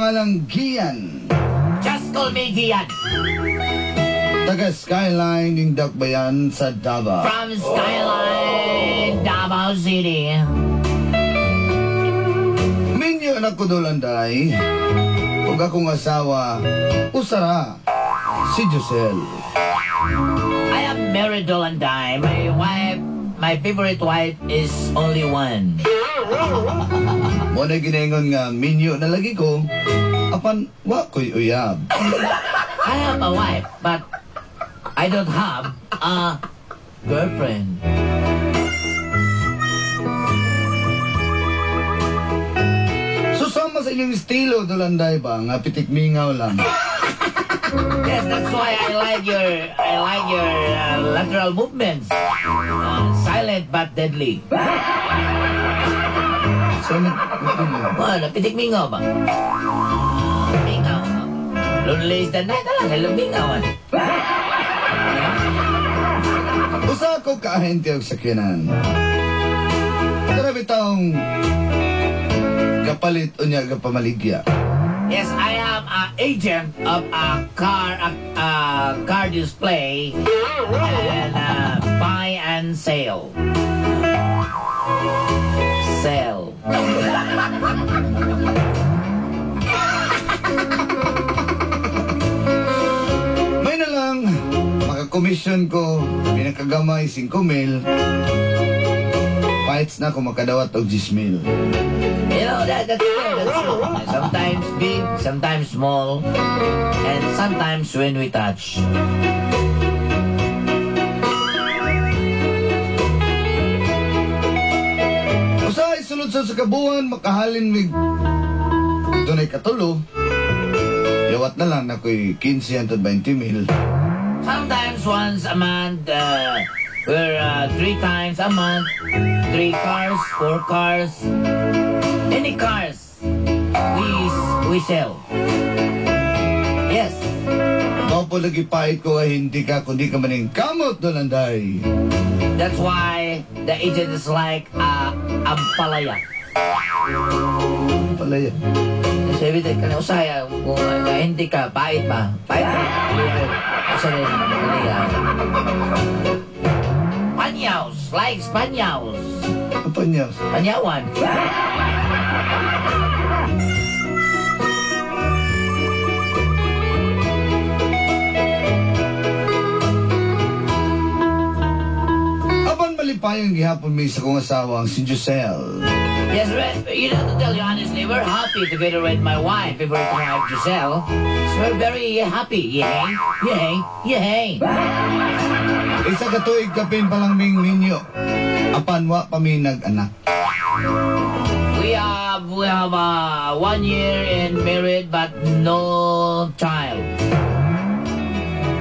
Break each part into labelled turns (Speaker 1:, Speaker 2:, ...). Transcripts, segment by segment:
Speaker 1: pangalang Gian.
Speaker 2: Just call me Gian.
Speaker 1: Taga Skyline ng Dakbayan sa Davao.
Speaker 2: From Skyline, Davao City.
Speaker 1: Minyo na ko Dolanday. Ug akong asawa, usara, si Giselle.
Speaker 2: I am married, Dolanday. My wife, my favorite wife is only one.
Speaker 1: Mo na ginaingon nga minyo na lagi ko, apan wa ko'y uyab.
Speaker 2: I have a wife, but I don't have a girlfriend.
Speaker 1: Susama sa inyong estilo, Dolanday ba, nga pitik mingaw lang.
Speaker 2: Yes, that's why I like your lateral movements. Silent but deadly.
Speaker 1: Silent.
Speaker 2: Well, pitik mingaw ba? Mingaw. Lonely is the night na lang, hello mingaw.
Speaker 1: Usa ko kaahente og sakyanan. Grabe taong kapalit unya kapamaligya.
Speaker 2: Yes, I am an agent of a car display and buy and sell. Sell.
Speaker 1: May na lang, makakomisyon ko, pinakagamay 5 mil, fights na kung makadawat og 10 mil.
Speaker 2: You know, that's fair. That's true. Sometimes big, sometimes small, and sometimes when we touch.
Speaker 1: Usahay sulod sa kabuan, makahalin mig dunay katulo. Yawat na lang na ko'y 15 hantod 20 mil.
Speaker 2: Sometimes once a month, we're 3 times a month, 3 cars, 4 cars, any cars we sell. Yes.
Speaker 1: Mao po lagi pahit ko ay hindi ka, kundi ka maning kamot, Dolanday.
Speaker 2: That's why the agent is like ampalaya.
Speaker 1: Ampalaya.
Speaker 2: Sabi tayo, kaya usaya, kung hindi ka, pahit ba? Pahit ba? Usaya, Panyaws, like panyaws.
Speaker 1: Panyaws?
Speaker 2: Panyawan.
Speaker 1: Apan malipayong gihapon mi sa kong asawa ang si Giselle.
Speaker 2: Yes, you know, to tell you honestly, we're happy together with my wife, favorite wife, Giselle. So we're very happy. Yay, yay, yay.
Speaker 1: Isa ka tuig kapin pa lang ming minyo. Apan wa pa mi nag-anak.
Speaker 2: We have 1 year and married but no child.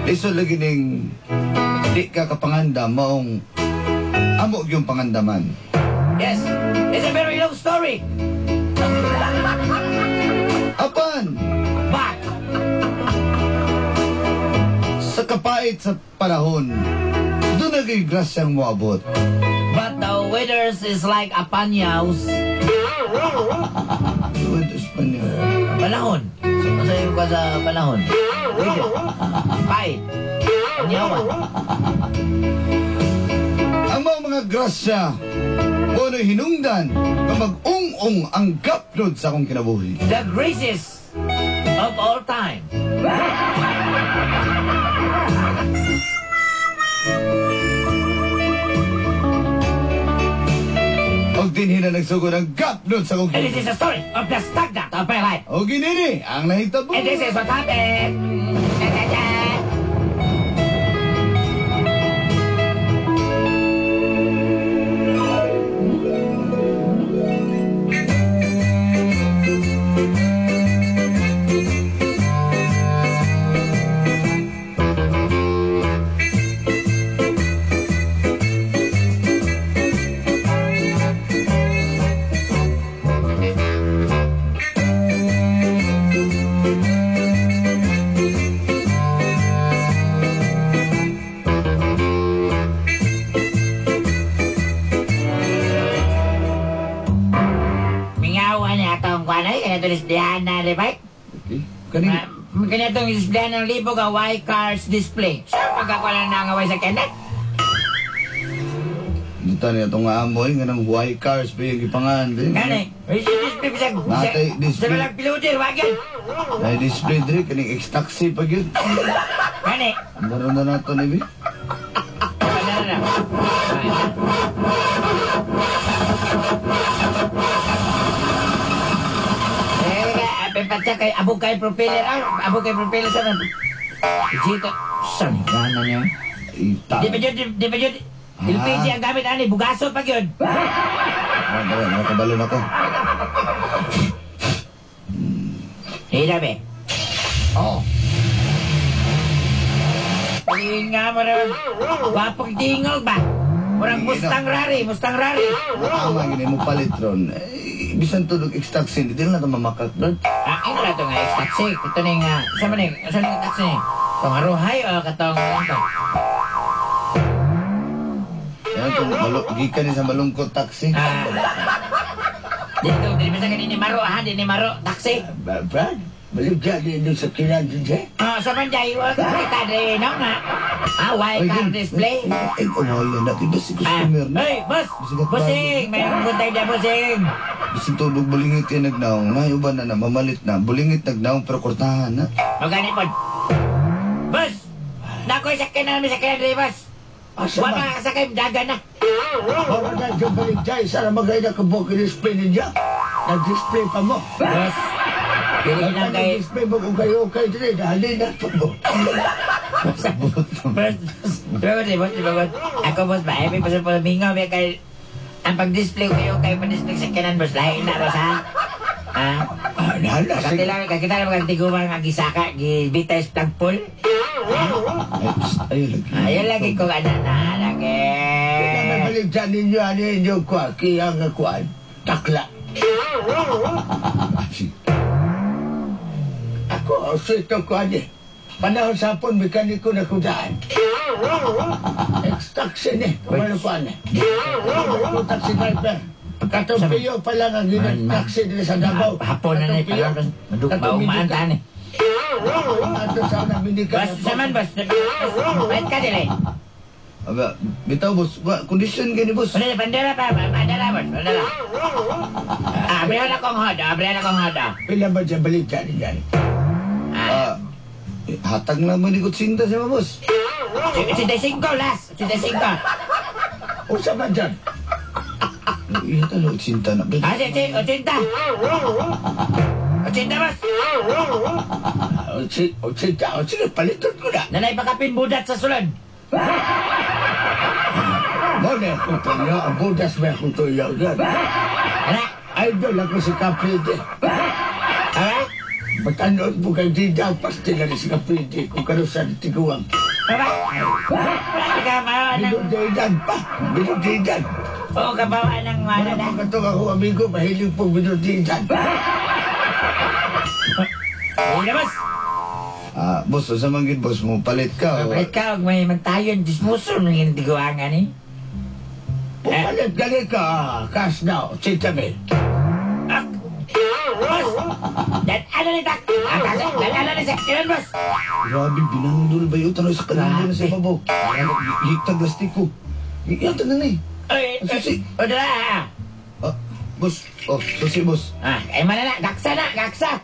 Speaker 1: Lisod lagi ning di ka kapangandam maong amo gyung pangandaman.
Speaker 2: Yes, it's a very long story.
Speaker 1: Apan,
Speaker 2: but
Speaker 1: sa kapait sa panahon, doon naging grasyang moabot.
Speaker 2: But the weathers is like a panyaws.
Speaker 1: Weathers panyaw.
Speaker 2: Panahon. Masayo ka sa panahon. Weather. Pait. Panyawan.
Speaker 1: Ang mga grasya, puno'y hinungdan na mag-ung-ung ang gapnod sa akong kinabuhi.
Speaker 2: The graces of all time.
Speaker 1: Og dinhi na nagsugod ang gapnod sa akong
Speaker 2: And this is the story of the stagnant of my life.
Speaker 1: Og ginini ang nahitabo.
Speaker 2: And this is what happened. Ta-ta-ta. Tulis Diana, di ba?
Speaker 1: Kaning
Speaker 2: Kanya itong display ng libo ka, Y cars display. Sa pagkakuha na nga way sa kenet.
Speaker 1: Dito niya itong amoy nga ng Y cars pa yung gipangan din.
Speaker 2: Gani, may display pa sa...
Speaker 1: Natay display.
Speaker 2: Sa walang piloter, wag yun.
Speaker 1: Ay display diri kaning ex-taxi pa gyud.
Speaker 2: Gani.
Speaker 1: Meron na nato ni bi.
Speaker 2: Ano na? Eh, kay abog kay propeller, abog kay propeller sa man. Dito, saan gana niya?
Speaker 1: Ita.
Speaker 2: Di ba yun, di ba yun? LPG ang gamit ani, bugaso pa yun.
Speaker 1: Ah, dali, nakabalon ako.
Speaker 2: Hey, dami.
Speaker 1: Oh.
Speaker 2: Nga mo rin. Gwapong tingog ba? Murang Mustang Rari, Mustang Rari.
Speaker 1: Tama, gini mo palit ron. Eh, bisan tulog ex-taxi, hindi na ito mamakat ron.
Speaker 2: Ah, ino na ito nga ex-taxi. Ito na nga, saan man yung taxi? Itong aruhay o katong, ano?
Speaker 1: Yan itong gikan ni sa malungkot taxi.
Speaker 2: Ah. Dito, dili ba sa kanini maro, ha? Dini maro, taxi.
Speaker 3: Brad, baligya din doon sa kinan din siya.
Speaker 2: Ah, sa man jay, wag kita dre, no nga. Ah, why car display?
Speaker 1: Ay, wala na. Iba si
Speaker 2: Ah,
Speaker 1: customer na.
Speaker 2: hey, boss! Bossing! May puntay na, bossing!
Speaker 1: Bisan tulog bulingit yung nagnaong. Nayuban na na, mamalit na. Bulingit nagnaong pero kortahan na.
Speaker 2: Magani po. Boss! Nakoy sakay na namin sakay dre, boss.
Speaker 3: Asa
Speaker 2: Wa
Speaker 3: man?
Speaker 2: makakasakay, dagan na.
Speaker 3: Wala na dyan baligya. Sana magay na kabuk display ninyo. Nag-display pa mo.
Speaker 2: Boss, dili lang kay...
Speaker 3: Nag-display mo kung kayo okay din. Dahil na pa mo.
Speaker 2: Boss, boss, boss, boss, ako boss ba, eh, may pasal po mingaw, may kay... Ang pag-display kayo, kayo pag-display sa kanan, boss, lahi na, boss, ha? Ha?
Speaker 3: Ah, nahala. Sige.
Speaker 2: Kakita lang magtigumang ang gisaka, gibitay sa tagpol.
Speaker 1: Ay, psst, ayun lagi.
Speaker 2: Ayun lagi kong ano na, lagi.
Speaker 3: Kaya may baligya ninyo, ano inyo kuha. Kaya nga kuha. Takla. Ako, sito ko ani. Panahon sa hapon, mekaniko na kudaan. Ex-taxi ni. Kumano ko ani. Ako taxi driver. Katong piyo pa lang ang ginag-taxi din sa Davao.
Speaker 2: Hapon na na,
Speaker 3: Katong piyo.
Speaker 2: parang maumaan ta ni.
Speaker 3: Ato sa una minika.
Speaker 2: Boss, saman, boss. Bait ka dili.
Speaker 1: Aba, bitaw boss, wa kondisyon gani boss.
Speaker 2: Ano, bandera pa, bandera, boss, bandera. Ah, abrihan akong hood, abrihan akong hood.
Speaker 3: Pila ba dyan baligya ninyo?
Speaker 2: Ah,
Speaker 1: Ah, eh, hatag na mo ni kutsinta siya boss.
Speaker 2: 85 last, 85.
Speaker 3: Usa man dyan?
Speaker 1: Iya talo kutsinta na.
Speaker 2: Ah, si, 80. 80, boss.
Speaker 3: Otsinta, o sige, paliton ko na.
Speaker 2: Nanay pakapin budat sa sulod.
Speaker 3: Mo na akong tuyo, ang budas may akong tuyo dyan.
Speaker 2: Ano?
Speaker 3: Idol ako si Capride.
Speaker 2: Aba?
Speaker 3: Batanood mo kay Dida, pastila ni si Capride kung kanusan tiguang.
Speaker 2: Aba? Wala ka mawa ng...
Speaker 3: Binugdidan pa, binugdidan.
Speaker 2: Oo, kabawa ng ano
Speaker 3: Wala
Speaker 2: na.
Speaker 3: pa katong ako amigo, mahilig pong binugdidan.
Speaker 2: Hindi na, boss.
Speaker 1: Ah, boss, sa man gid boss mo palit ka. o-
Speaker 2: Palit ka, huwag may magtayon. Dismuso nung hinatiguangan eh.
Speaker 3: Pupalit gali ka, cash now, 80 mil.
Speaker 2: Ah, boss! Dan ano ni tak? Ah, dan ano ni sa boss?
Speaker 1: Grabe, binandol ba yun? Tanong sa kanila na sa babaw. Giktag lastiko. Iyatag na ni.
Speaker 2: Ay,
Speaker 1: Susi.
Speaker 2: o dala. Ah.
Speaker 1: Ah, boss. Oh, susi boss.
Speaker 2: Ah, ay mana na, gaksa na, gaksa.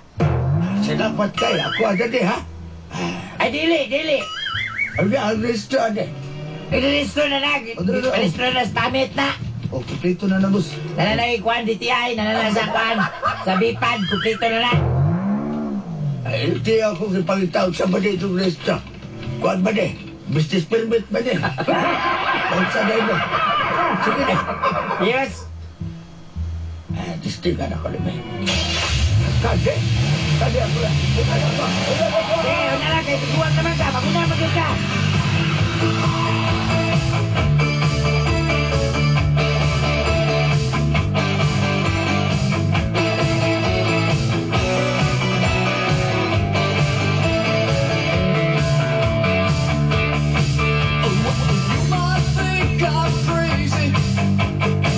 Speaker 3: Salamat kay, ako ada di ha.
Speaker 2: Ay, dili, dili.
Speaker 3: Ano ang resto ane?
Speaker 2: Ilistro na na.
Speaker 1: O, dala, dala.
Speaker 2: Ilistro na, stamit na.
Speaker 1: Oh, kumpleto na na boss.
Speaker 2: Nananay kwan DTI, nananay sa kwan. Sa BIPAD, kumpleto na na.
Speaker 3: Ay, hindi ako kipangitaw sa ba dito resto. Kuan ba di? Business permit ba di? Kung sa mo. Sige na.
Speaker 2: Yes.
Speaker 3: Ah, distingan ako ni May. Kade! Kade ako lang. Una na ako. Una na ako.
Speaker 2: Sige, una lang, kay tiguan naman ka. Maguna, magyud ka.
Speaker 4: You might think I'm crazy.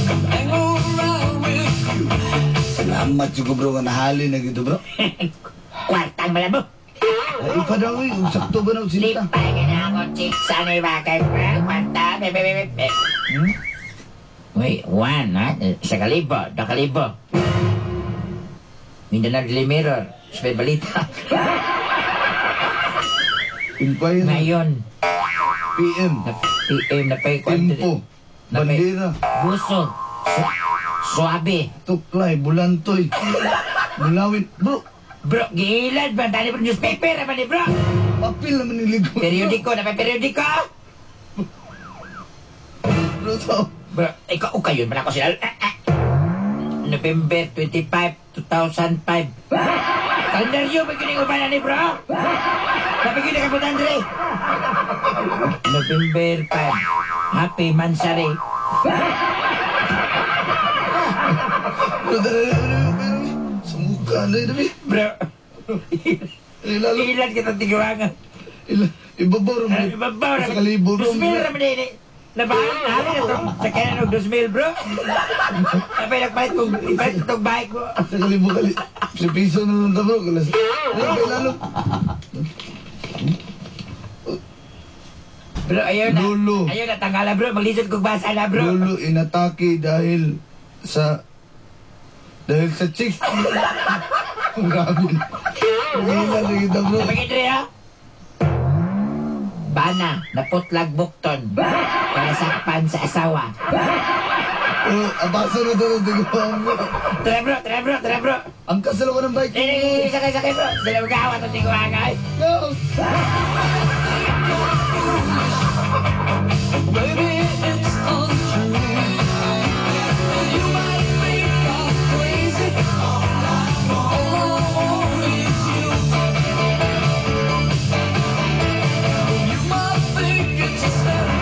Speaker 4: Come hang around with you.
Speaker 1: Salamat juga bro nga nahali na gito bro.
Speaker 2: Kwarta Batang malabo.
Speaker 1: Ay, pa daw eh. Sakto ba na 80?
Speaker 2: Lipay ka na ako, chicks. Ano ba kay Kwanta, be, be, be, be. Uy, one, ha? Sa kalibo, do kalibo. Mindanao Daily Mirror, sa balita.
Speaker 1: Inquiry.
Speaker 2: Ngayon,
Speaker 1: PM.
Speaker 2: na PM na pay
Speaker 1: Tempo. Bandera.
Speaker 2: Buso. Suabe.
Speaker 1: Tuklay. Bulantoy. Mulawin. Bro,
Speaker 2: Bro, giilad ba? Dali bro, newspaper naman ni bro.
Speaker 1: papel naman niligo.
Speaker 2: Periodiko, na may periodiko.
Speaker 1: Bro, so,
Speaker 2: Bro, ikaw, okay yun, man ako sila. November 25, 2005. Kalendaryo, may kining uban na ni bro. Sabi ko na kabutan, Andre. November 5. Happy Mansari.
Speaker 1: Bro, dali, dali, dali. Sa mukha na yun, dali.
Speaker 2: Bro,
Speaker 1: Lalo,
Speaker 2: ilan kita tiguangan.
Speaker 1: Ibabaw rin.
Speaker 2: Ibabaw na.
Speaker 1: Sa kalibo, bro.
Speaker 2: 2,000 naman din eh. Nabahan na rin ito. Sa kaya ng 2,000, bro. Napay nagpalit kong ipalit itong bike mo.
Speaker 1: Sa kalibo, kali. Sa piso na lang ta, bro. Kalas. Ay, lalo.
Speaker 2: Bro, ayaw na.
Speaker 1: Lulo.
Speaker 2: Ayaw na, tangala bro. Maglisod kong basa na, bro.
Speaker 1: Lolo inatake dahil sa chicks. Grabe. Nagila na kita, bro.
Speaker 2: Napagidre, ha? Bana, naputlag bukton. Kaya sakpan sa asawa.
Speaker 1: Oh, abaso na ito. Bro.
Speaker 2: Tara, bro. Tara, bro. Tara, bro.
Speaker 1: Ang kasal ko ng bike.
Speaker 2: Eh, sakay, sakay, bro. Sila mag-awa itong tiguangan.
Speaker 1: No!
Speaker 4: Baby, it's untrue. You might think I'm crazy. All I want is you. You might think it's hysterical.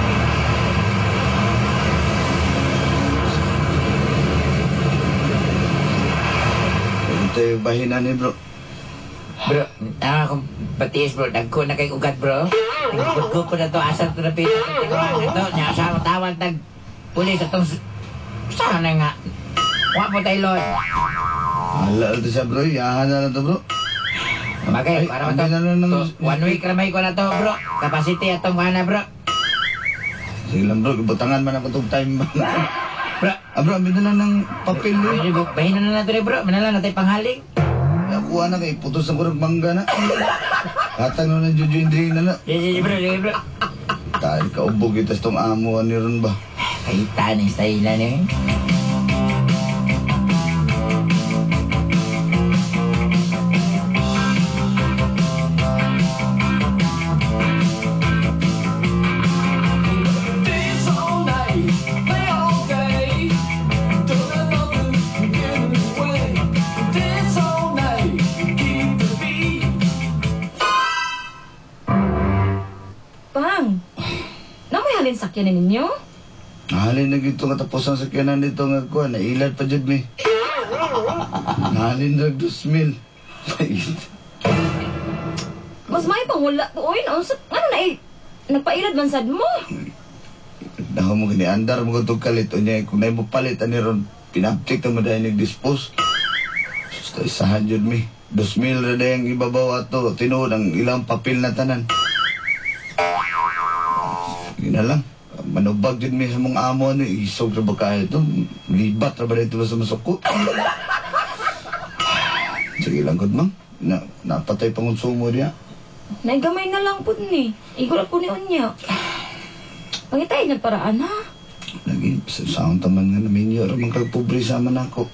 Speaker 1: Ito yung bahina ni bro.
Speaker 2: Bro, akong patiis bro, dagko na kay ugat bro. Nagkugko ko na to, asa to na pita itong tiguangan to. Nya sa tawag tag pulis atong saan na nga. Wa po tayo lord.
Speaker 1: Hala ito siya bro. Yahan na lang to bro.
Speaker 2: Bagay,
Speaker 1: Ay,
Speaker 2: para
Speaker 1: ang
Speaker 2: to,
Speaker 1: na lang ng-
Speaker 2: to, 1 week ramay ko na to bro. Capacity atong kuha bro.
Speaker 1: Sige lang bro, butangan man ako itong time.
Speaker 2: Bro,
Speaker 1: Ah bro, ambil na lang ng papel eh.
Speaker 2: bro, bahin na lang to bro. Manala na tayo panghaling.
Speaker 1: Nakuha na kay putos ang kurang mangga na. Hatang na ng Juju Indri na na.
Speaker 2: Sige, sige bro, sige bro.
Speaker 1: Dahil kaubog itas tong amo ani ron ba?
Speaker 2: Kahita ni style na ni.
Speaker 4: Dance all night, play all day. Don't let nothing get in the way. Dance all night, keep the beat.
Speaker 5: Pang, namoy halin sakyanan ninyo?
Speaker 1: Nahalin na gito nga tapos ang sakyanan dito nga kuha. Nailad pa jud mi. Nahalin rag 2,000.
Speaker 5: Mas may pang wala to, oy. Naunsa, ano na eh, nagpailad man sad mo.
Speaker 1: Naho mo gini andar mo gutog kalit unya kung naay mo palit ani ron pinaptik ta mo dahil nag-dispose. Basta isahan jud mi. 2,000 ra dayang ibabaw ato tinuod ang ilang papel na tanan. Sige na lang. Manubag jud mi sa mong amo ni isog ra ba kayo to? Libat ra ba dito sa masuko? Sige lang gud ma'am. Na, napatay pangonsumo diya.
Speaker 5: Naigamay na lang po ni. Igor po ni unya. Pangitay nagparaan ha.
Speaker 1: Lagi sa sound taman nga naminyo ra man kag pobre sa man ako.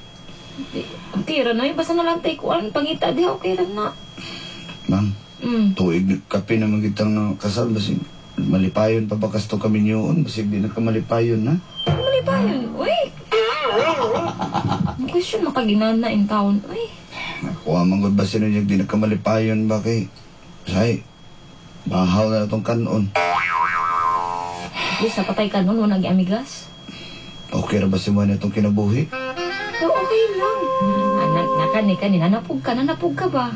Speaker 5: Di, okay ra na yun. Basta na lang tayo kuan. Pangita di okay ra na.
Speaker 1: Ma'am, tuig kape naman kitang kasal basig malipayon pa ba kasto kami niyoon basig di na ka malipayon ha.
Speaker 5: Mali ba yun? Uy! Ang question makaginana in town. Uy!
Speaker 1: Nakuha man gud ba sino niya di na ka malipayon ba kay say bahaw na itong kanon.
Speaker 5: At least napatay ka nun. Wala amigas.
Speaker 1: Okay ra ba si mo na itong kinabuhi?
Speaker 5: Pero okay lang. Anak, naka ni ka, ninanapog ka. Nanapog ka ba?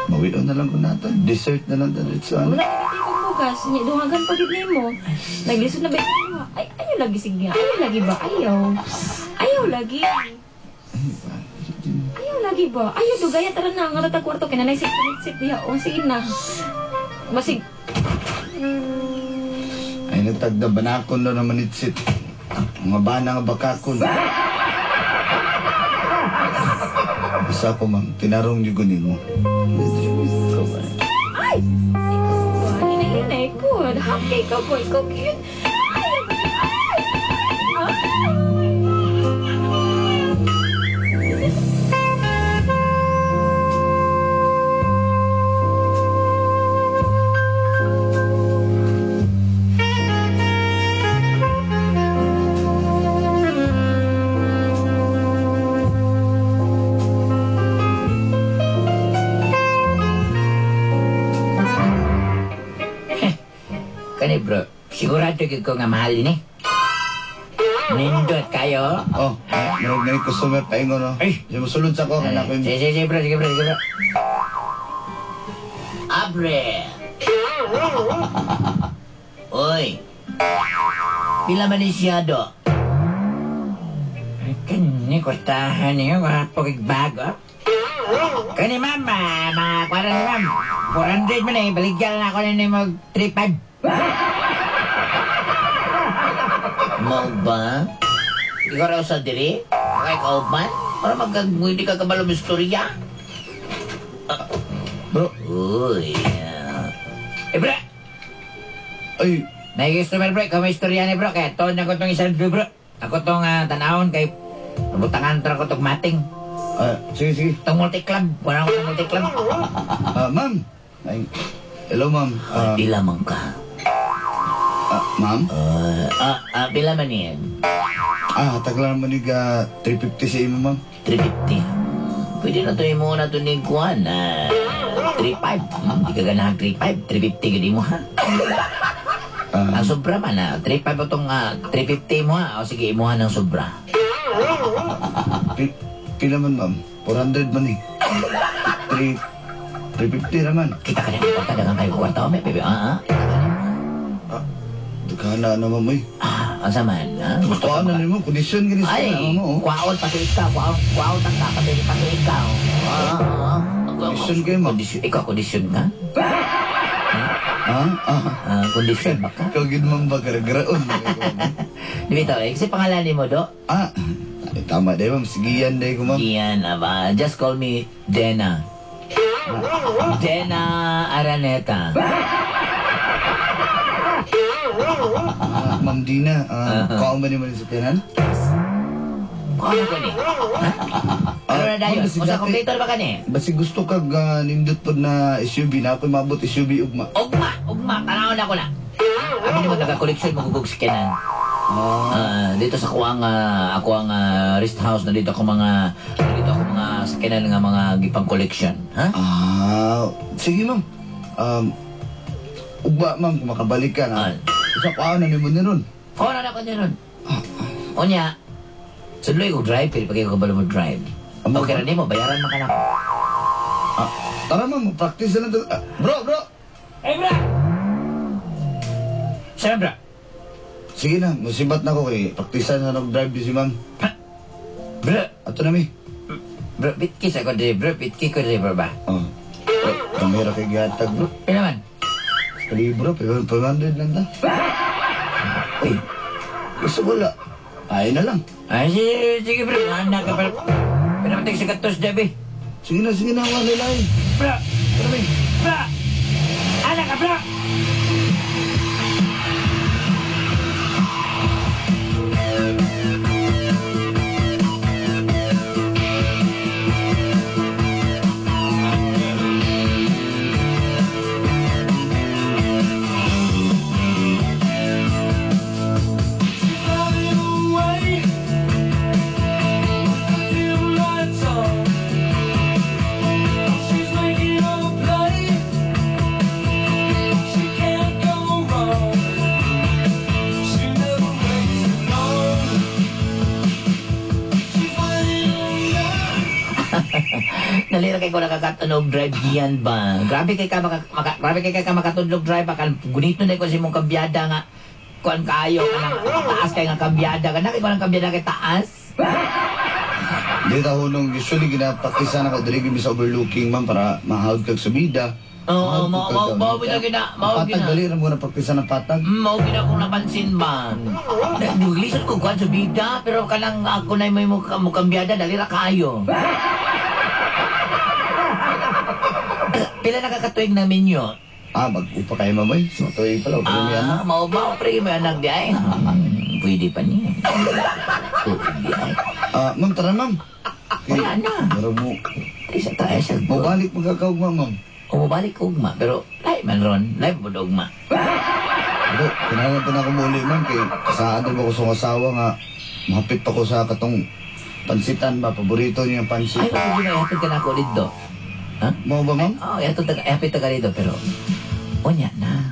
Speaker 1: Mawion na lang ko nato. Dessert na lang dito sa ano.
Speaker 5: Wala na kong bugas. Nya dungagan pa gid nimo. Naglisod na ba? Ay, ayaw lagi sige. Ayaw lagi ba? Ayaw. Ayaw lagi. Ayaw Lagi ba? Ayo, dugaya, tara na. Nga natag kwarto, kinanay sit sit diha. O, sige na. Masig,
Speaker 1: Ay nagtagda banakon na naman itsit. Mga bana nga bakakon. Isa ko ma'am, tinarong niyo nimo.
Speaker 5: Ay! Ikaw ba? Hinay-hinay ko. Hakay ka po. Ikaw cute. Ay! Ay! Ay!
Speaker 2: Kani bro, sigurado gyud ko nga mahal ini. Nindot kayo.
Speaker 1: Oh, meron na yung customer paingon no.
Speaker 2: Ay!
Speaker 1: Di mo sulod sa ko kana ko.
Speaker 2: Sige, sige, bro, sige bro, sige bro.
Speaker 6: Abre! Oy! Pila man ni siya do?
Speaker 2: Ay, kani, kwartahan niyo, wapo kay bago. Kani ma'am, mga kwarta ni ma'am. 400 man eh, baligyan na ako na ni mag 3.5.
Speaker 6: Mao ba? Ikaw raw sa diri? Okay, kauban? Para magkag hindi ka kabalo ng istorya.
Speaker 1: Bro,
Speaker 6: Uy.
Speaker 2: Eh bro,
Speaker 1: ay,
Speaker 2: may customer bro, ikaw may istorya ni bro. Kaya ton ako tong isang bro. Ako tong tanawon kay butangan to ako tong mating.
Speaker 1: Sige, sige.
Speaker 2: Tong multi-club, wala akong multi-club.
Speaker 1: Ma'am. Ay, hello ma'am.
Speaker 6: Pila man ka?
Speaker 1: Ma'am?
Speaker 6: Pila man yan?
Speaker 1: Hatag lang man yung 350 sa imo ma'am.
Speaker 6: 350. Pwede na ito mo na ito ni Kuan. 3.5. Di ka ganahan 3.5. 350 gani mo ha. Ang sobra man ha. 3.5 itong 350 mo ha. O sige, imuha ng sobra.
Speaker 1: Pila man ma'am? 400 man eh. 350 naman.
Speaker 6: Kita ka na yung kwarta. Dagang kayo kwarta. O, may bebe.
Speaker 1: Dugana na ma'am eh.
Speaker 6: Ang sama man, ha? Gusto
Speaker 1: Kuhaan
Speaker 6: ka
Speaker 1: na nimo, kondisyon gani sa
Speaker 6: Ay,
Speaker 1: mo. Oh.
Speaker 6: Kuwaon, pati ikaw. Kuwaon, tangka, pati ikaw.
Speaker 1: Kondisyon kayo, ma'am.
Speaker 6: Kondisyon, ikaw, kondisyon ka?
Speaker 1: Ha?
Speaker 6: Kondisyon ba ka?
Speaker 1: Ikaw gid man ba, garagaraon.
Speaker 6: Di ba ito, kasi pangalan ni mo, do?
Speaker 1: Ay, tama day, ma'am. Sige yan, day ko, ma'am.
Speaker 6: Yan, aba. Just call me Dena. Dena Araneta.
Speaker 1: Ma'am Dina, kaon ba ni mo sa kanan?
Speaker 6: Kaon ko ni? Ha? Ano na dayon? Usa kompleto ba kani?
Speaker 1: Basi gusto kag nindot pod na SUV na ako'y maabot SUV ugma.
Speaker 6: Ugma, ugma, tanawon ako na. Abi nimo taga-collection mo gugog sa kanan. Dito sa kuang ako ang rest house na dito ako mga sakyanan nga mga gipang collection, ha?
Speaker 1: Sige ma'am. Ugba ma'am kung makabalik ka na. Isa pa na nimo ni ron.
Speaker 6: Kuha na ako ni ron. Unya, sudloy ko drive pero pag ikaw kabalo mo drive. Okay ra nimo, bayaran man ka na ako.
Speaker 1: Tara ma'am, practice na lang to. Bro, bro.
Speaker 2: Hey bro. Saan bro?
Speaker 1: Sige na, musibat na ko kay praktisan na nag-drive di si ma'am.
Speaker 2: Bro.
Speaker 1: Ato na mi.
Speaker 2: Bro, bitki sa ko diri, bro, bitki ko diri, bro ba?
Speaker 1: Oh. Kamera kay gihatag, bro.
Speaker 2: Pila man?
Speaker 1: Libro, 500 lang ta.
Speaker 2: Uy,
Speaker 1: gusto wala. Ay na lang.
Speaker 2: Ay, sige, sige bro, anak ka pa. Pinamatay sa katos, Debbie.
Speaker 1: Sige na, wala lang.
Speaker 2: Bro!
Speaker 1: Tara, mi.
Speaker 2: Bro! Anak ka, bro!
Speaker 6: Nalira kay ko nakakatunog drive diyan ba? Grabe kay ka grabe kay ka makatudlog drive ba? Kan gunito na ko si mong kabyada nga kuan kaayo kanang taas kay nga kabyada. Kana kay ko nang kabyada kay taas.
Speaker 1: Di ta hunong usually ginapraktisa na ko diri gyud mi sa overlooking ma'am para mahawd kag subida.
Speaker 6: Oo,
Speaker 1: Mahawd
Speaker 6: mao
Speaker 1: kag
Speaker 6: mao mao
Speaker 1: downhill.
Speaker 6: gina mao
Speaker 1: Patag
Speaker 6: gina.
Speaker 1: dali ra mo na praktisa ng patag.
Speaker 6: Mao gina akong napansin ba. Naglisod ko kuan sa bida pero kanang ako na may mo kambyada dali ra kaayo. Pila na kakatuig na minyo?
Speaker 1: Ah, mag-upa kayo ma'am eh. So tuig pala okay mi
Speaker 6: Ah,
Speaker 1: anak.
Speaker 6: mao mao pre may anak di ay. Pwede pa niya. Tuig di ay.
Speaker 1: Ah, ma'am tara ma'am.
Speaker 6: Wala na.
Speaker 1: Mura mo.
Speaker 6: Isa ta ay sa
Speaker 1: Mobalik magkakaugma ma'am.
Speaker 6: O mobalik ugma pero lahi man ron, lahi mo ugma.
Speaker 1: Pero kinahanglan pa na ako muli ma'am kay saan ba ko sa asawa nga mahapit pa ko sa katong pansitan ba paborito niya ang pansit.
Speaker 6: Ay, wag mo hapit ka na ako dito. Ha?
Speaker 1: Mao ba ma'am?
Speaker 6: Oh, yato taga hapit ka dito pero unya na.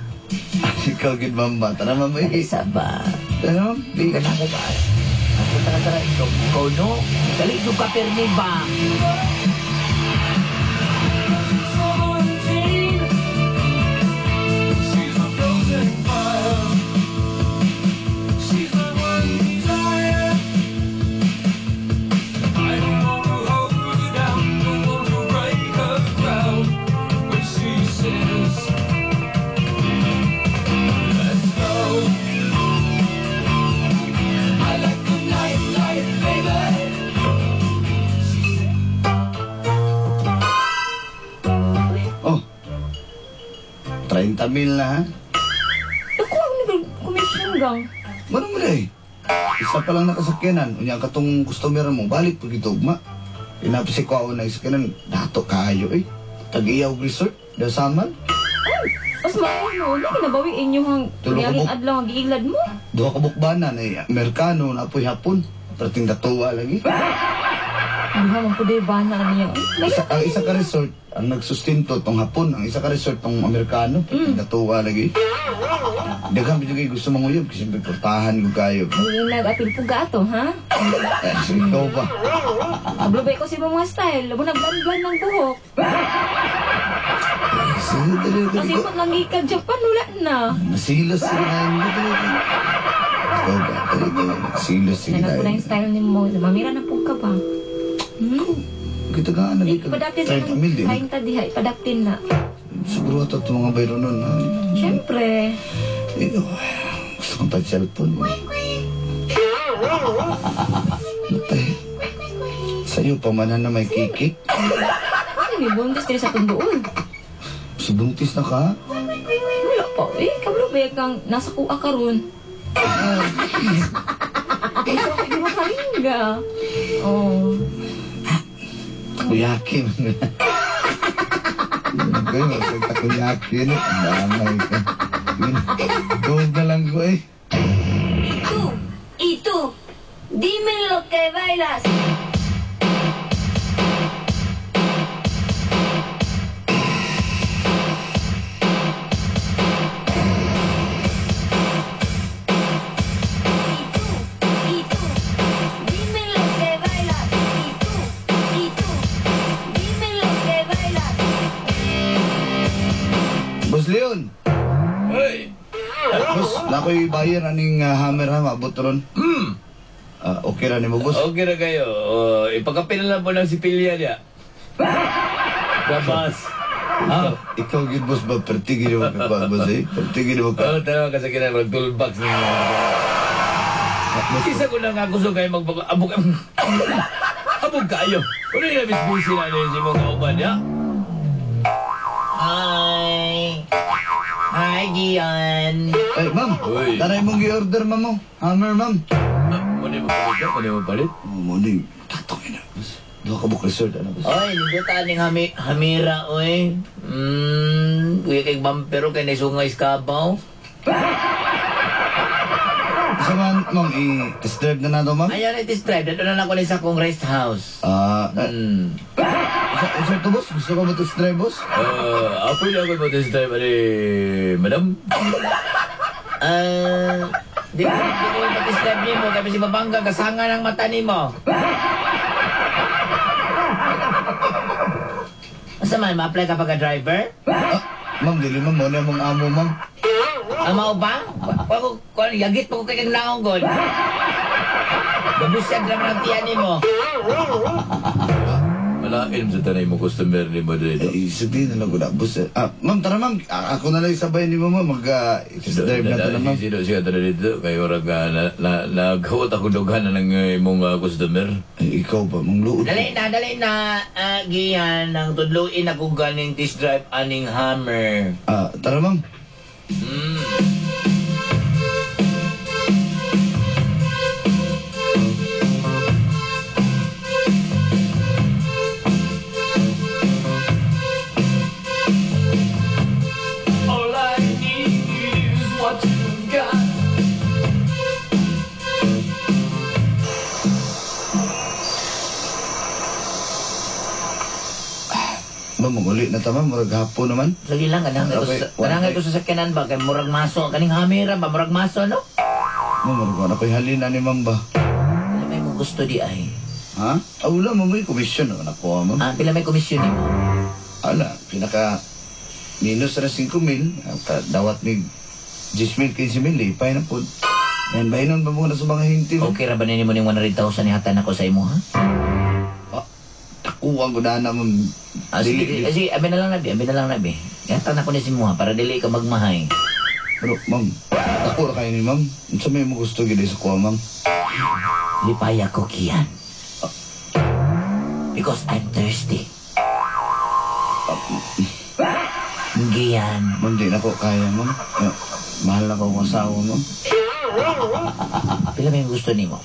Speaker 1: Ikaw gid ma'am ba? Tara ma'am eh.
Speaker 6: Isa ba?
Speaker 1: Tara ma'am.
Speaker 6: Di ka na ko ba? Ako tara tara ikaw ikaw no. Dali yung kapirni ba?
Speaker 4: She's my frozen fire. She's my one desire. I don't want to hold her down, don't want to break her crown. When she says, "Let's go," I like the night life, baby. She said.
Speaker 1: Oh. 30 mil na ha?
Speaker 5: Naku, ang nag-commission gang.
Speaker 1: Mano mo na eh. Isa pa lang nakasakyanan. Unya katong customer mo, balik pag ito ugma. Inapisi ko ako na isakyanan, dato kayo eh. Tag-iyaw resort, dasaman.
Speaker 5: Ay, mas maayo mo. Hindi kinabawi inyo hang
Speaker 1: Tulog
Speaker 5: kunyari
Speaker 1: ko.
Speaker 5: adlaw ang giilad mo.
Speaker 1: Duha ka bukbanan eh. Amerikano, napoy hapon. Perting datuwa lagi.
Speaker 5: Duha man po ba na niya. Ay,
Speaker 1: Isa, ang isa ka resort, ang nagsustento tong hapon, ang isa ka resort tong Amerikano, perting datuwa lagi. Daghang bidyo kayo gusto manguyab kasi siyempre portahan ko kayo.
Speaker 5: Ay, nag-apil po ka ato, ha?
Speaker 1: Eh, so ikaw ba?
Speaker 5: Ablubay ko sa ibang mga style. Labo nag-blan-blan ng buhok.
Speaker 1: Sige, dali, dali.
Speaker 5: Kasi mo lang ikag Japan, wala na.
Speaker 1: Nasilos sige na yun. Dali, dali. Ikaw ba? Dali, dali. Nasilos sige na
Speaker 5: Nanag ko na
Speaker 1: yun.
Speaker 5: yung style ni mo. Mamira na po ka ba? Hmm?
Speaker 1: Kita ka, naging ka.
Speaker 5: Ipadaptin na
Speaker 1: 30 mil din.
Speaker 5: ng 30 diha, ipadaptin na.
Speaker 1: Siguro ito itong mga bayro nun. ha?
Speaker 5: Siyempre.
Speaker 1: Ikaw, gusto kong pa-cellphone. Matay. Sa'yo, pamanan na may kikik.
Speaker 5: Ano ni buntis diri sa tunduol?
Speaker 1: Sa buntis na ka?
Speaker 5: Wala pa. Eh, kablo ba kang nasa kuha karon? Eh, so, hindi mo kalinga. Oh.
Speaker 1: Takoyaki. Kayo, takoyaki. Damay ka. Doon na lang ko eh.
Speaker 7: Y tú, y tú, dime lo que bailas. Y tú, dime lo que bailas. Y tú, dime lo que bailas.
Speaker 1: Boss Leon!
Speaker 8: Hey!
Speaker 1: Boss, nakoy buyer aning hammer ha, maabot ron.
Speaker 8: Hmm!
Speaker 1: Ah, okay ra nimo boss.
Speaker 8: Okay na kayo. Oh, ipagkapin na lang po ng sipilya niya. Labas.
Speaker 1: Ikaw, ikaw gid boss ba perti gid mo ka kuwan, boss eh. Perti gid mo ka.
Speaker 8: Oh, tanawa ka sa kinang toolbox ninyo.
Speaker 1: Boss,
Speaker 8: Isa ko na nga gusto kayo magbago. Abog, abog kayo. Ano yung nabisbisi na niyo si mong kauban niya?
Speaker 6: Hi. Hi, Gian.
Speaker 1: Ay, ma'am.
Speaker 8: Uy.
Speaker 1: Taray mong gi-order ma'am mo. Hammer ma'am.
Speaker 8: Muna mo palit, muna mo palit.
Speaker 1: Oh, mo ni tatok ina. Boss. Duha ka book resort ano boss.
Speaker 6: Oy, nindot aning hamira oy. Kuya kay bampero kay naisungay sa kabaw.
Speaker 1: Sa man, ma'am, i-test drive na nato ma'am.
Speaker 6: Ayan, it is drive. Dito na lang ko na sa akong rest house.
Speaker 1: Ah, eh, sa to boss, gusto ka ba test drive boss?
Speaker 8: Ako na ako mo test drive ani, madam.
Speaker 6: Ah, di ko mag-test drive nimo kay si mabangga kasanga ng mata nimo. Asa man ma-apply ka pagka driver?
Speaker 1: Ah, ma'am, dili ma'am, mo na mong amo ma'am.
Speaker 6: Ang mao ba? Wa ko yagit pa ko kay kang naong god. Gabusyag naman ang tiyan nimo.
Speaker 8: Malain sa tanay mo customer ni mo dito.
Speaker 1: Eh, sabihin na lang ko na, boss. Ah, ma'am, tara ma'am. Ako na lang sabay ni mama. Mag-test drive na to na ma'am.
Speaker 8: Sino siya tara dito? Kayo orang naghuot ako dughan na ng imong customer.
Speaker 1: Eh, ikaw ba, mang luod.
Speaker 6: Dali na, dali na. Gian, ang tudluin ako ganing test drive aning Hammer.
Speaker 1: Ah, tara ma'am.
Speaker 4: All I need is what you've got.
Speaker 1: Ma'am, maguli na ta ma'am. Murag hapon naman.
Speaker 6: Sige lang, kanang ito
Speaker 1: Okay,
Speaker 6: sa, kanang ito sa sakyanan ba? Kay murag maso, kaning Hammer ba? Murag maso, no?
Speaker 1: Ma'am, murag wala ko'y halina ni ma'am ba?
Speaker 6: Pila may mong gusto di ay.
Speaker 1: Ha? Ah, wala ma'am. May komisyon naman ako, ma'am.
Speaker 6: Ah, pila may komisyon nimo?
Speaker 1: Ala, pinaka minus ra 5 mil. Dawat ni 10 mil, 15 mil, lipay na po. Yan, bahinon ba muna sa mga hinti mo?
Speaker 6: Okay ra ba nimo ning 100,000 ihatan ako sa imo, ha?
Speaker 1: Ah, takuwang ko na na, ma'am.
Speaker 6: Ah, sige,
Speaker 1: Dili, dili.
Speaker 6: sige, abi na lang nabi, abi na lang nabi. Ihatan ako ni si mo, ha, para dili ka magmahay.
Speaker 1: Pero, ma'am, tako ra kayo ni ma'am. Unsa may mo gusto gid sa kuha, ma'am?
Speaker 6: Lipaya ko, Kian. Because I'm thirsty. Gian.
Speaker 1: Ma'am, di na ko kaya, ma'am. Mahal na ko ang asawa, ma'am.
Speaker 6: Pila may gusto nimo?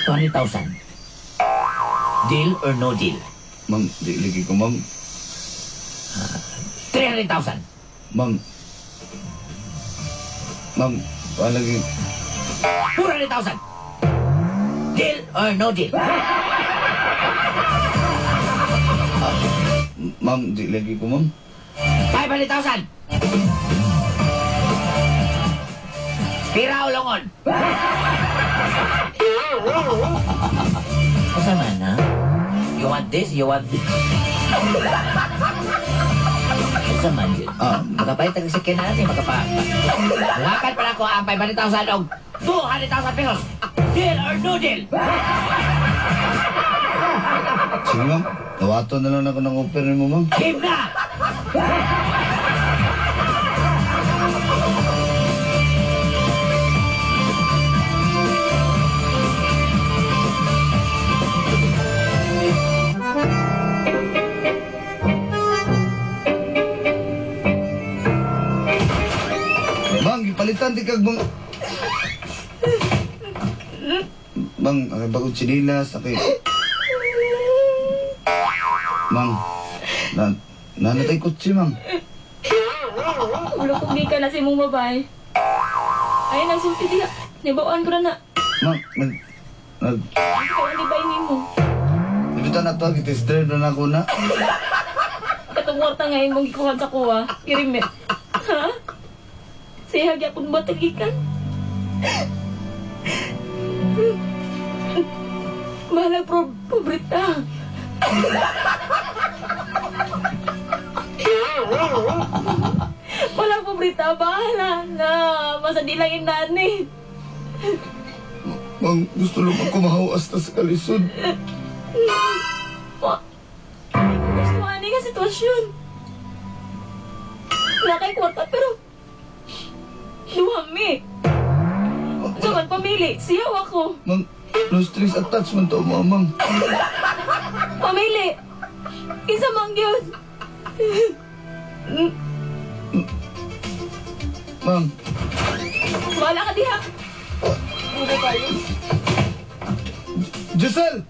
Speaker 6: 200,000. Deal or no deal?
Speaker 1: Ma'am, di lagi ko, ma'am.
Speaker 6: 300,000.
Speaker 1: Ma'am. Ma'am, wala lagi.
Speaker 6: 400,000. Deal or no deal?
Speaker 1: Ma'am, di lagi ko, ma'am.
Speaker 6: 500,000. Pira o longon? Kasama na? You want this? You want this? Kasama yun.
Speaker 1: Ah.
Speaker 6: Makapalit ang sakyan natin. Makapa... Muhakan pala ko ang 500,000 og 200,000 pesos. Deal or no deal?
Speaker 1: Sige, ma'am. Dawaton na lang ako ng offer ni mo, ma'am.
Speaker 6: Game na!
Speaker 1: Bang, gipalitan di kag bang... Bang, ang bagong tsinilas, okay. Mang, nanatay kutsi, mang.
Speaker 5: Ulo kong di ka na si mong babae. Ay, nagsulti diha. Nibawaan ko na na.
Speaker 1: Mang, nag,
Speaker 5: Ikaw ang libay nimo.
Speaker 1: Ibitan na to, gitis drive na ako na.
Speaker 5: Katong kwarta nga imong gikuha sa kuha. Girimit. Ha? Siya gyapon ba tagikan? Mahalag pobreta. Walang pobreta, bahala na. Basta di lang inani.
Speaker 1: Mang, gusto lang ako mahawas na sa kalisod.
Speaker 5: Wa. Gusto ani nga sitwasyon. Wala kay kwarta pero duhami. Sa man pamili, siyaw ako.
Speaker 1: Mang, no strings attached man to mo, mang.
Speaker 5: Pamili. Isa man gyud.
Speaker 1: Ma'am,
Speaker 5: Wala ka diha. Puro kayo.
Speaker 1: Giselle!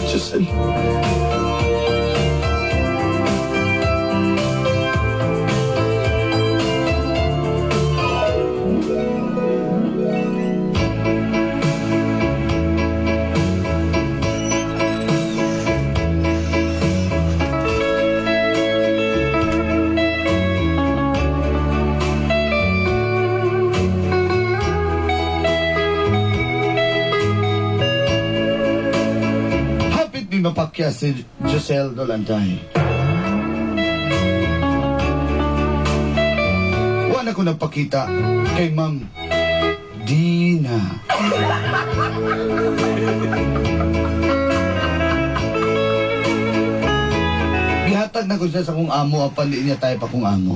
Speaker 1: Giselle. Hapit ni mapakya si Giselle Dolanday. Wala ko napakita kay Ma'am Dina. Gihatag na ko siya sa kong amo apan di niya tayo pa kong amo.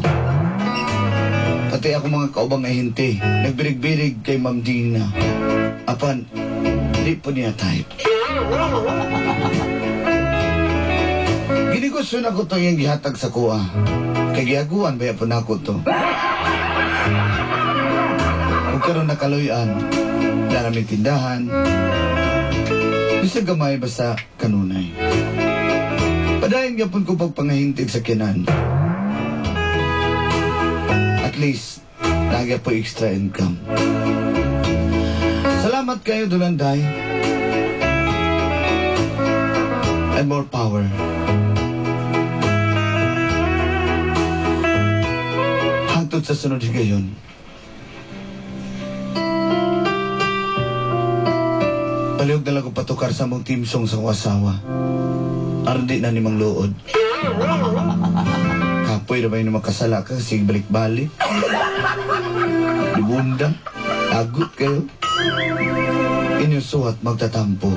Speaker 1: Pati ako mga kaubang ahente, nagbirig-birig kay Ma'am Dina. Apan, di po niya type. Ginegosyo na ko to yung gihatag sa kuha. Kay gihaguan ba po na ako to. Kung karon nakaluyan, naraming tindahan, bisag gamay basta kanunay. Padayon gyapon ko pagpangahintig sa kinan. At least, nagya po extra income. Salamat kayo, Dulanday. And more power. Hangtod sa sunod higayon. Palihog na lang ko patukar sa mong team song sa akong asawa. Aron di na ni Mang Luod. Kapoy na ba yung makasala ka kasi balik-balik? Libundang. Agot kayo. Inyong suwat magtatampo.